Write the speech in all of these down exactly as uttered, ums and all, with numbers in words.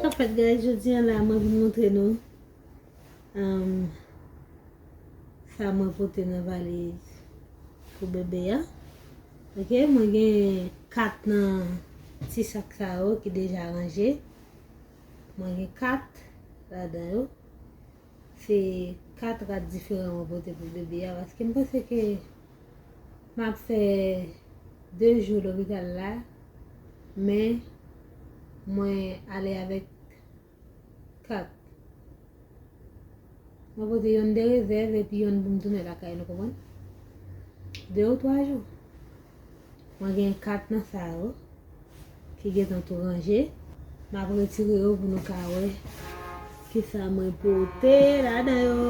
Anfèt, guys, jodi a la, mwen vin montre nou, um, sa mwen pote nan valiz pou bebe a. Ok, mwen gen kat nan ti sak sa yo ki deja ranje. Mwen gen kat ladan yo. Se kat rad diferan mwen pote pou bebe a, paske m panse ke m ap fè de jou lopital la, men mwen ale avèk kat. Mwen pote yonn de rezèv epi yonn pou m tounen lakay, nou konprann? De ou twa jou. Mwen gen kat nan sa yo ki gentan tou ranje. M ap retire yo pou nou ka wè kisa mwen pote ladan yo.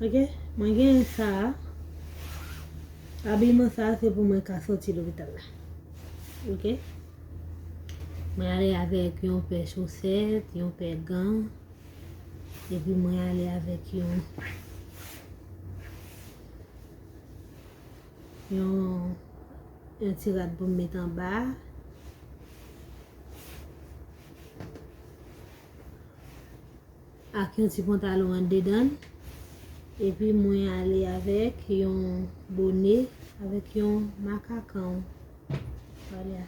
Ok, mwen gen sa a. Abiman sa a se pou mwen ka soti lopital la. Ok. Mwen ale avèk yon pè chosèt, yon pè gan, epi mwen ale avèk yon, yon, yon ti rad pou m met anba. Ak yon ti pantalon andedan l. Epi mwen ale avèk yon bone, avèk yon makakan. Vwala.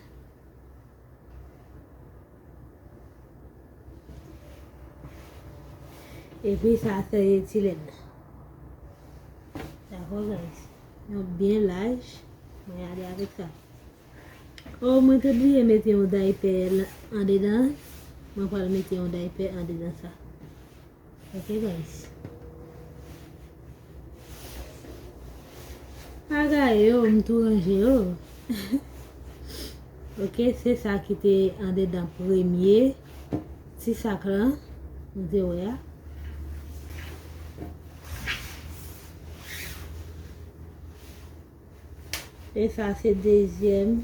Epi sa se ti lèt la. Dakò, guys? Yon byen laj. Mwen ale avèk sa. Oh, mwen te bliye mete yon daypè andedan. Mwen pral mete yon daypè andedan sa. Ok, guys. Bagay yo, m tou ranje yo. Ok, se sa ki te andedan premye ti sak lan, nou te wè a. E sa se dezyèm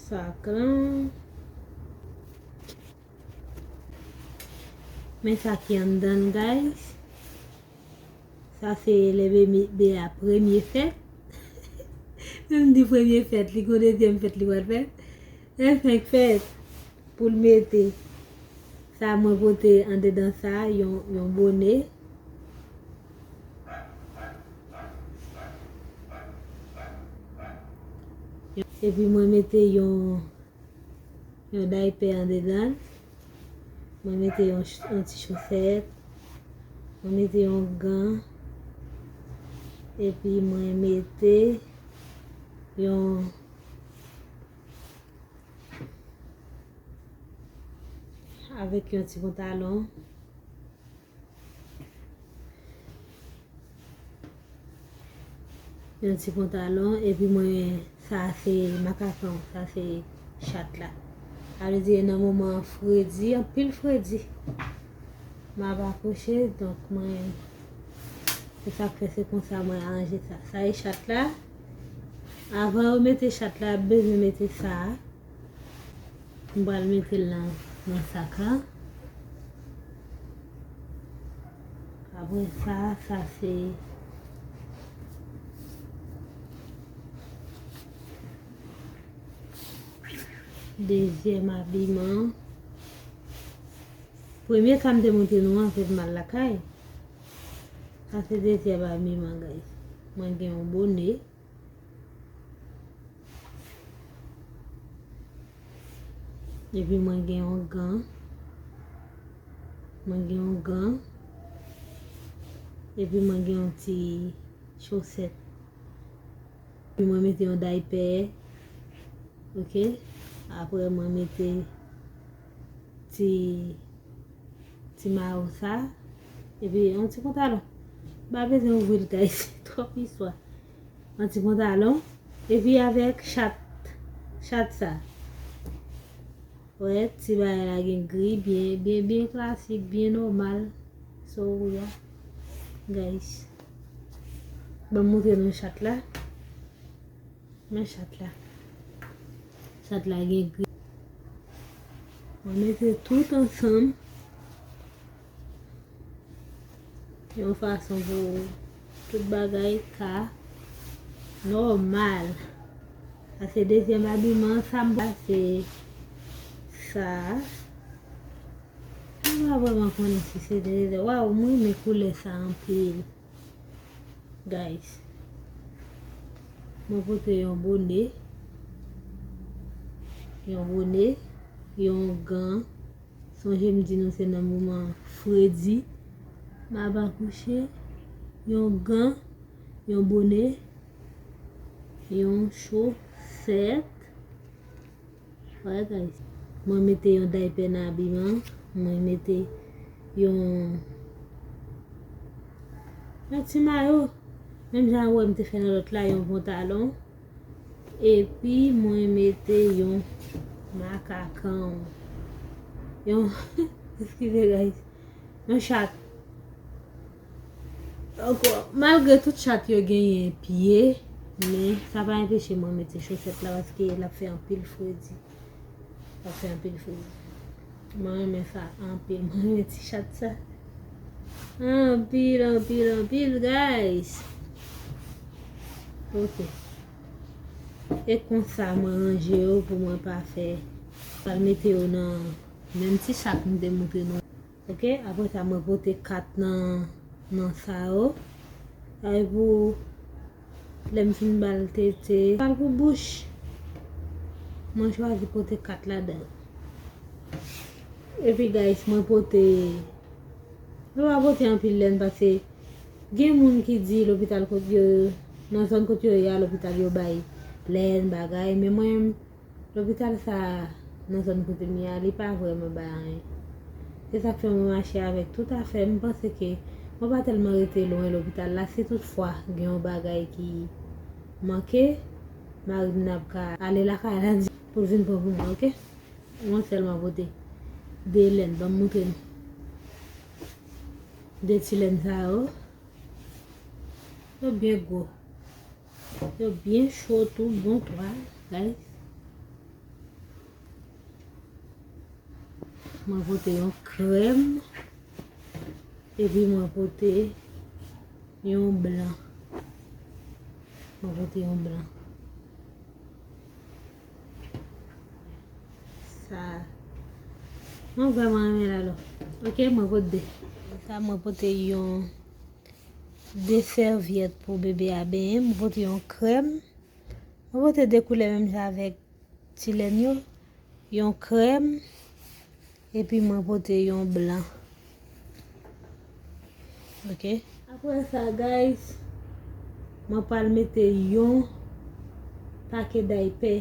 sak lan. Men sa ki anndan l, guys. Sa se lè bebe a premye fèt. Lè m di premye fèt, li gon dezyèm fèt li pral fèt. Lè fèk fèt pou l mete sa mwen pote andedan sa, yon, yon bone. Epi mwen mete yon, yon daypè andedan l. Mwen mete yon ch-, yon ti chosèt. Mwen mete yon gan. Epi mwen mete yon, avèk yon ti pantalon. Yon ti pantalon, epi mwen, sa se makakan, sa se chat la. Sa vle di nan moman fredi, anpil fredi. M ap akouche, donk mwen, se sa k fè se konsa mwen aranje sa. Sa e chat la. Avan yo mete chat la, bezwen mete sa a. M pral mete l nan, nan sak la. Apre sa, sa se dezyèm abiman. Premye sa m te montre nou an, se m al lakay. Sa se dezyèm abiman, guys. Mwen gen yon bone. Epi mwen gen yon gan. Mwen gen yon gan. Epi mwen gen yon ti chosèt. Epi mwen mete yon daypè. Ok. Apre mwen mete ti, ti mayo sa. Epi yon ti pantalon. M pa bezwen ouvri l, guys. Twòp istwa. Yon ti pantalon. Epi avèk chat, chat sa. Wè, ti bagay la gen gri, byen, byen, byen klasik, byen nòmal. So, yeah. Guys. Ban m montre nou chat la. Men chat la. Chat la gen gri. Mwen mete tout ansanm. Yon fason pou tout bagay ka Nòmal. Sa se dezyèm abiman, sa m pral se sa. M pa vrèman konnen si se dezyèm. Waw, mwen renmen koulè sa anpil. Guys. Mwen pote yon bone. Yon bone. Yon gan. Sonje m di nou se nan moman fredi. M ap akouche. Yon gan. Yon bone. Yon chosèt. Wè, guys. Mwen mete yon daypè nan abiman. Mwen mete yon, yon ti mayo. Menm jan wè m te fè nan lòt la, yon pantalon. Epi mwen mete yon makakan. Yon, eskize, guys. Yon chat. Ankò, malgre tout chat yo genyen pye, men sa pa enpeche mwen mete chosèt la paske l ap fè anpil fredi. L ap fè anpil fredi. Mwen renmen sa anpil. Mwen renmen ti chat sa. Anpil, anpil, anpil, guys. Ok. E konsa mwen ranje yo pou mwen pa fè. Pral mete yo nan menm ti sak m te montre nou. Ok, apre sa mwen pote kat nan, nan sa yo. Sa e pou lè m fin ba l tete. Pral pou bouch. Mwen chwazi pote kat ladan. Epi guys, mwen pote, mwen pa pote anpil lèn paske gen moun ki di lopital kot yo, nan zòn kot yo ye a, lopital yo bay lèn, bagay, men mwen, lopital sa a, nan zòn kote m ye a, li pa vrèman bay anyen. Se sa k fè mwen mache avèk tout afè m. M panse ke mwen pa tèlman rete lwen lopital la. Si toutfwa gen yon bagay ki manke, mari m nan ap ka ale lakay la di pou l vin pran pou mwen, ok? Mwen sèlman pote de lèn, ban m montre nou. De ti lèn sa yo. Yo byen gwo. Yo byen cho tou, bon twal, guys. Mwen pote yon krèm. Epi mwen pote yon blan. Mwen pote yon blan. Sa. Mwen vrèman renmen l alò. Ok, mwen pote de. Sa mwen pote yon de sèvyèt pou bebe a benyen. Mwen pote yon krèm. Mwen pote de koulè menm jan avèk ti lèn yo. Yon krèm. Epi mwen pote yon blan. Ok. Apre sa, guys, mwen pral mete yon pake daypè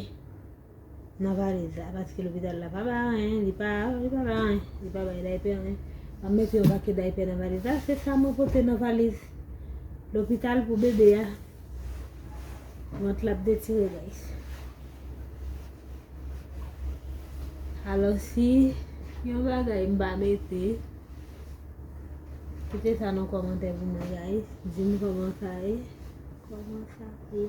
nan valiz la, paske lopital la pa bay anyen, li pa, li pa bay anyen, li pa bay daypè anyen. Mwen mete yon pake daypè nan valiz la, se sa mwen pote nan valiz lopital pou bebe a. Vant la ap detire, guys. Alò, si yon bagay m pa mete, kite sa nan kòmantè pou mwen, guys. Di m kòman sa ye. Kòman sa ye.